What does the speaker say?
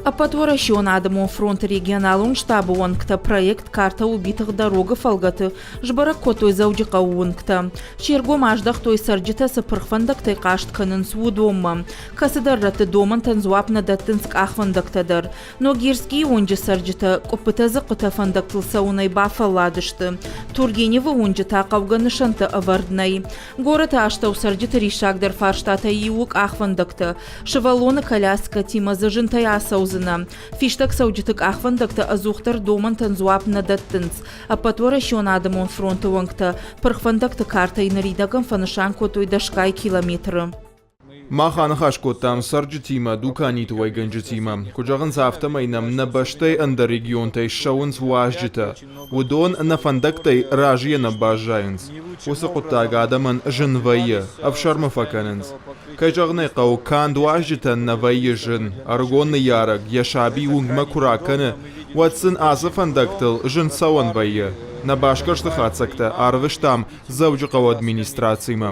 Ӕппӕтуӕрӕсеон адӕмон фронты регионалон штабы уӕнгтӕ проект «Карта убитых дорог»-ы фӕлгӕты сбӕрӕг кодтой Дзӕуджыхъӕуы уынгтӕ. Се ргом аздӕхтой цӕрджытӕ цы пырх фӕндӕгтӕй хъаст кӕнынц, уыдонмӕ. Кӕцыдӕр рӕтты домӕнтӕн дзуапп нӕ дӕттынц къахвӕндӕгтӕ дӕр. Ногирскийы уынджы цӕрджытӕ къуыппытӕ-дзыхъхъытӕ фӕндӕгтыл цӕуынӕй бафӕлладысты. Тургеневы уынджы та хъӕугӕ нысӕнттӕ ӕвӕрд нӕй. Горӕты астӕу цӕрджыты риссагдӕр фарстатӕй иу у къахвӕндӕгтӕ. Сывӕллоны коляскӕтимӕ дзы зынтӕй ацӕудзынӕ. Фистӕгцӕуджыты къахвӕндӕгтӕ ӕдзухдӕр домӕнтӕн дзуапп нӕ дӕттынц. Ӕппӕтуӕрӕсеон адӕмон фронты уӕнгтӕ пырх фӕндӕгты картӕйы ныридӕгӕн фӕнысан кодтой дӕсгай километры. Мах аныхас кодтам цӕрджытимӕ, дуканиты уӕйгӕнджытимӕ. Куыд зӕгъынц, афтӕмӕй нӕм нӕ бӕстӕйы ӕндӕр регионтӕй ссӕуынц уазджытӕ. Уыдон нӕ фӕндӕгтӕй разыйӕ нӕ баззайынц. Уыцы хъуыддаг адӕмӕн зын вӕййы, ӕфсӕрмы фӕкӕнынц. Кӕй зӕгъын ӕй хъӕуы, канд уазджытӕн нӕ вӕййы зын. Ӕрыгон ныййарӕг йӕ саби уынгмӕ куы ракӕны, уӕд сын ацы фӕндӕгтыл зын цӕуӕн вӕййы. Нӕ басгӕрсты хатдзӕгтӕ арвыстам Дзӕуджыхъӕуы администрацимӕ.